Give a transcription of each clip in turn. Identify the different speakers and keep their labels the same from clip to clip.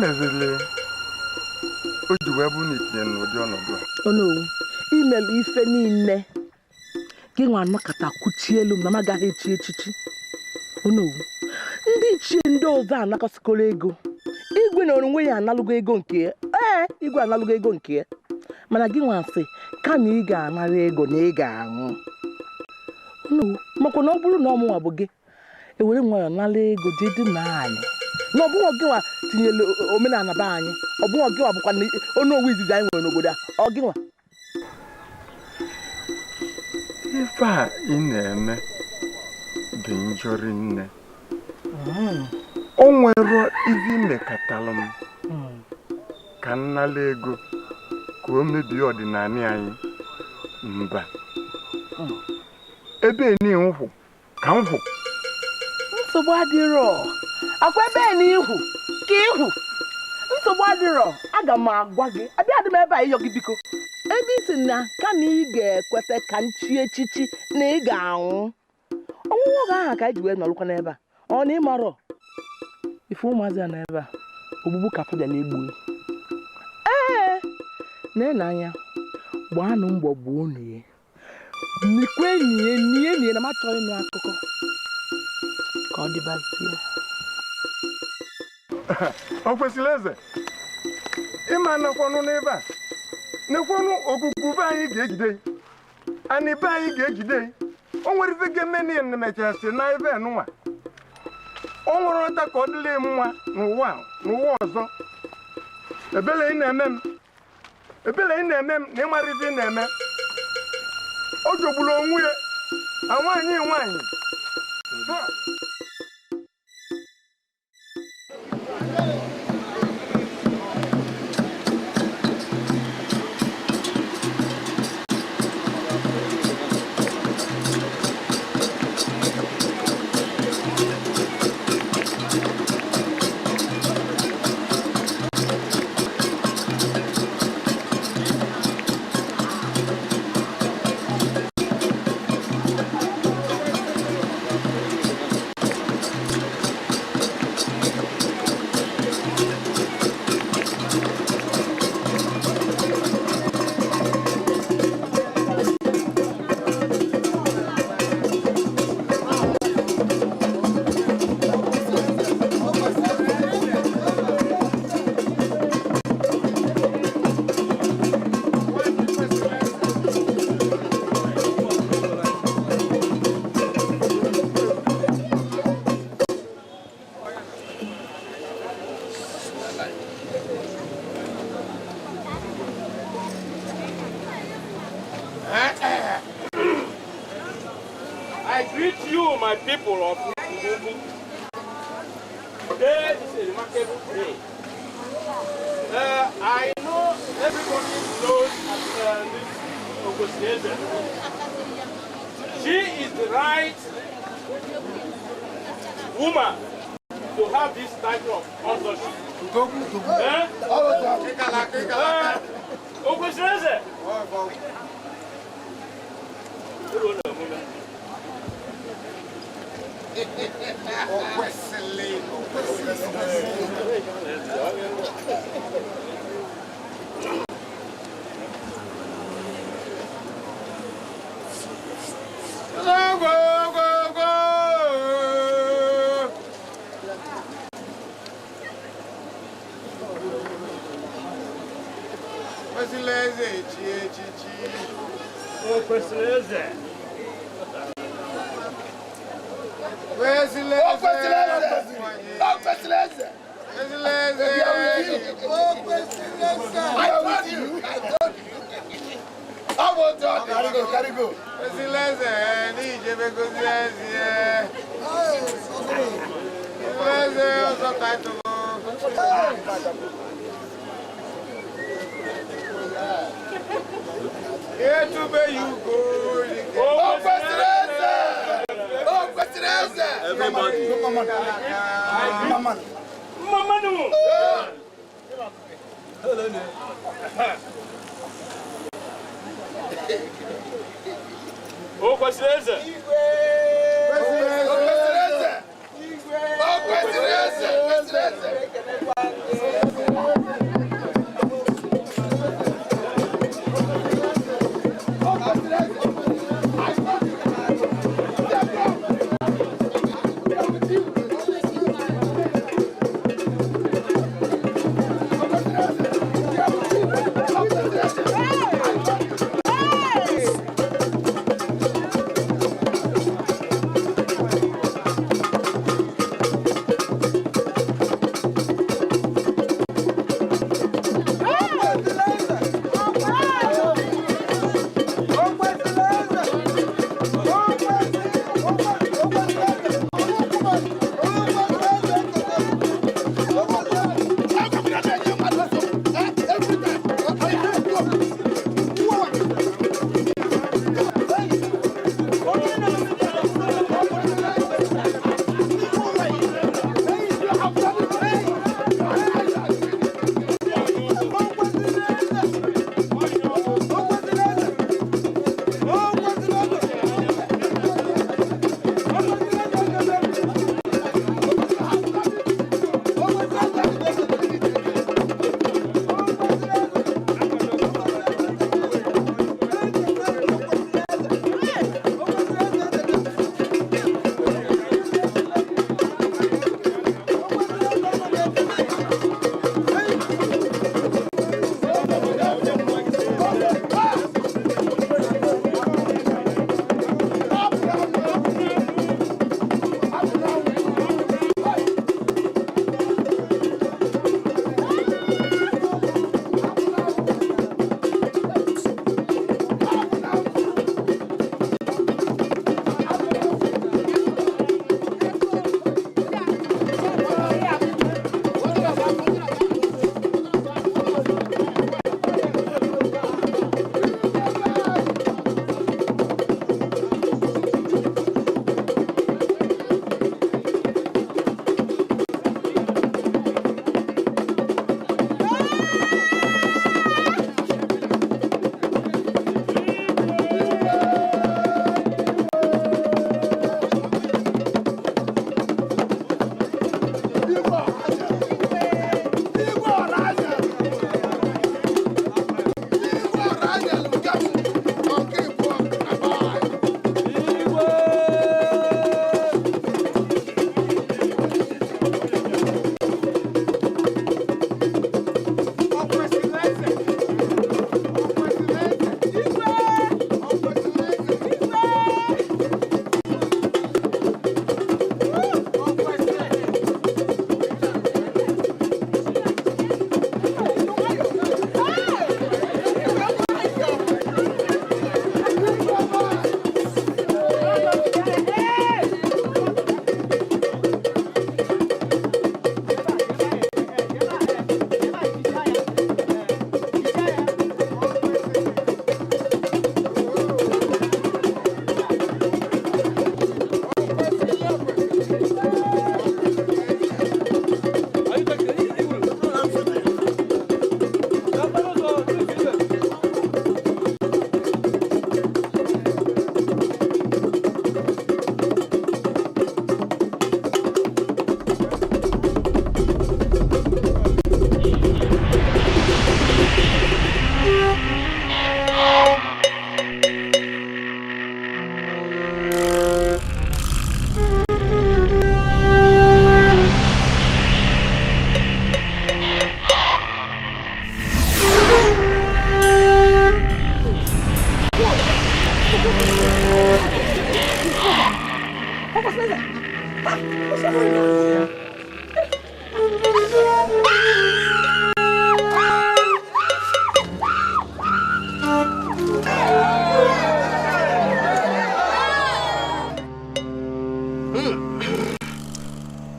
Speaker 1: Mezili o ji wee bụrụ na itinye n'ụdị ọnọdụ a?
Speaker 2: Onowu, imelụ ife niile gị nwa anọkọta kwuchie elu m na m agaghị echi echichi. Onowu, ndị ichie ndị ọzọ anakọsịkọrọ ego. Igwe na onwe ya analụgo ego nke ya. Ee, igwe analụgo ego nke ya, mana gị nwa sị kama ị ga-anara ego na ị ga-anwụ. Onowu, makwa na ọ bụrụ na ọmụnwa bụ gị ewere nwayọọ nara ego jee dị naanị na ọ bụghị gị nwa tinyere omenala be anyị, ọ bụghị gị nwa bụkwa na onowu izizi anyị nwere n'obodo a, ọ gị nwa.
Speaker 1: Ife a ị na-eme dị njọ rinne. O nwere ife imekatalụ m ka m nala ego ka o mebie ọdịnala anyị. Mba, ebe ni nkwụ ka m hụ.
Speaker 2: Nsogbu adịrọ, akwa ebe na ihu ka ihu. Nsogbu adịrọ, aga m agwa gị, abịa dị m ebe a ịyọ gị biko. Ebe isi na kama ị ga-ekweta ka m chie echichi na ị ga-anwụ. Ọnwụnwụ oge ahụ ka anyị ji wee nọrụkwa n'ebe a. Ọ na ịmarọ ife ụmụazị a n'ebe a, ogbugbu ka fa bịara egbu. Ee, na anya gbaanụ mbọ gbuo unu ya, nikwe nie nie nie na m achọghị ịnụ akụkọ ka ọ dịbazie.
Speaker 1: O kwesịrị eze ịma nakwanụ n'ebe a nekwanụ ogugu be anyị ga-ejide, anị be anyị ga-ejide. O nwere ife ga-eme na ya mechasị na ebe nụnwa. O nwere ọta ka ọ dịla mma n'ụwa n'ụwa ọzọ. Ebele ị na-eme m, ebele ị na-eme m na ịmara ife ị na-eme. O jogburu onwe ya a nwaanyị nwaanyị.
Speaker 3: I greet you, my people of Ugu. Today is a remarkable day. I know everybody knows this Okwesilieze. She is the right woman to have this title of authorship. Okwesilieze.
Speaker 1: Go, go, go. Kwesịrị eze echi echichi.
Speaker 3: O kwesịrị eze.
Speaker 1: Kwesịrị
Speaker 4: O kwesịrị eze. O kwesịrị eze.
Speaker 1: Kwesịrị eze.
Speaker 4: O kwesịrị eze. I told you. I told you. Ọ bụ otu ọ dị. Carry go, carry go.
Speaker 1: Kwesịrị eze n'ijebe gozi eze. Kwesịrị eze ọzọ ka tụrụ. Etube ya ugo.
Speaker 4: O kwesịrị eze. O kwesịrị eze.
Speaker 3: Everybody. Mamanu. O kwesịrị eze.
Speaker 4: O kwesịrị eze. O kwesịrị eze. Kwesịrị eze.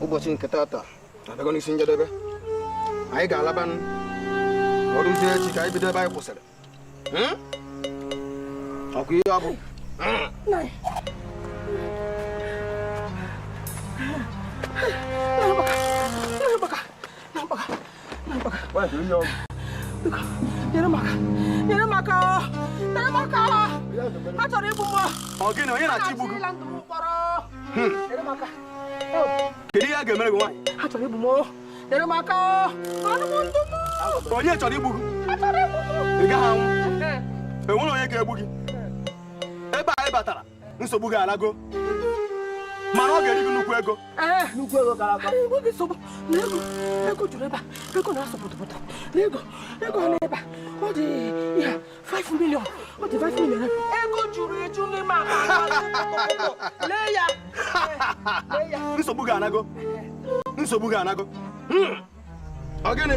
Speaker 5: Ụbọchị nke tata abịago n'isi njedebe. Anyị ga-alaba ọrụzie echi ka anyị bido ebe anyị kwụsịrị. Ọkwa ihe ọ bụ.
Speaker 2: Nyere m aka, nyere m aka, nyere m aka. Ha chọrọ igbu m.
Speaker 5: Ọ gịnị, onye na-achọ igbu gị? Kedu ihe a ga-emere gị nwaanyị?
Speaker 2: Ha chọrọ igbu m. Nyere m aka. Anụ m ndụ m.
Speaker 5: Onye chọrọ igbu gị?
Speaker 2: Ha chọrọ igbu m.
Speaker 5: Ị gaghị anwụ. Enwere onye ga-egbu gị. Ebe anyị batara, nsogbu gị alago. Mana ọ ga-eri gị nnukwu ego.
Speaker 2: Nnukwu ego gara aga. Enweghị nsogbu. Na ego, ego juru ebe a. Ego na-asụ pụtụpụtụ. Na ego, ego na ebe a. Ọ dị ya 5 million. Ọ dị 5 million. Ego juru eju n'ime akpa. Lee ya. Lee ya.
Speaker 5: Nsogbu gị anago. Nsogbu gị anago. Ọ gịnị?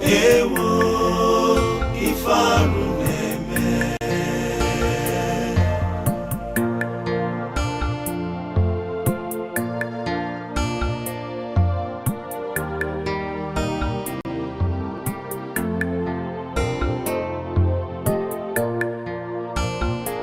Speaker 6: Ewo.